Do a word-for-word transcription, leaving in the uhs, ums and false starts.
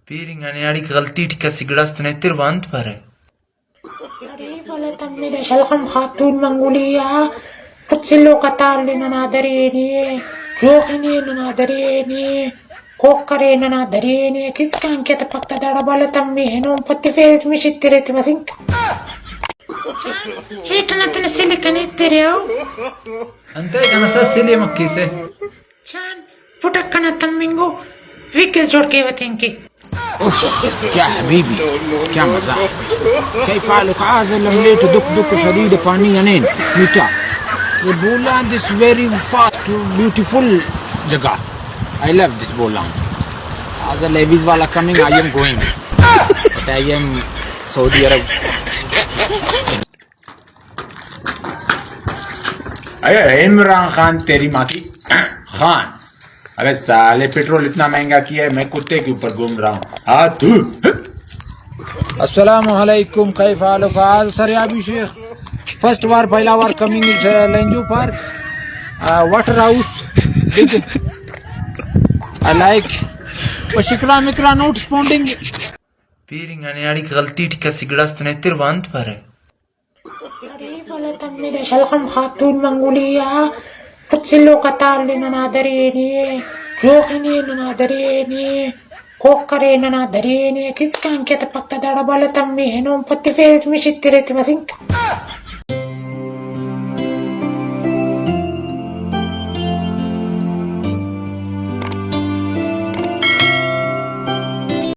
پیر انگا نیاڑیک غلطی ٹی کس گڑاس تینا ایتر وا انت پارہ؟ اڑے بلہ تمے دا شلغم خاتون منگولی آ، پت سلوک آ تال ننا درینے، جوخی نے ننا درینے، کوکرے ننا درینے، کسکان کیا تپک تا داڑا بلہ تمے ہنون پتفیرے تو مشترے تو بس انکا۔ ہیٹ نا تینا سلے کنے تیرے او۔ انتئے کنا سا سلے مکیسہ۔ چان پٹک کنا تمنگو ویکس جوڑ کیوہ تینکہ۔ اوف، کیا حبیبی، کیا مزہ۔ کیف حالک؟ هذا لملیٹ دک دک شدید پانی انین میٹھا۔ یہ بولان، this very fast beautiful جگہ۔ I love this بولان۔ هذا لیویز والا coming, I am going. But I am Saudi Arab. اے عمران خان، تیری ماں کی خان۔ ابے سالے، پٹرول اتنا مہنگا کیا ہے، میں کتے کے اوپر گھوم رہا ہوں۔ ہاں، تو۔ السلام علیکم، کیف حالک؟ آج سریابی شیخ، فرسٹ وار، پہلا وار کمنگ از لینجو پارک، واٹر ہاؤس، بگ، آئی لائک، شکرا مکرا نوٹ سپونڈنگ۔ پیر انگا نیاڑیک غلطی ٹی کس گڑاس تینا ایتر وا انت پارہ؟ اڑے بلہ تمے دا شلغم خاتون منگولی آ، پت سلوک آ تال ننا درینے، جوخی نے ننا درینے، کوکرے ننا درینے، کسکان کیا تپک تا داڑا بلہ تمے ہنون پتفیرے تو مشترے تو بس انکا۔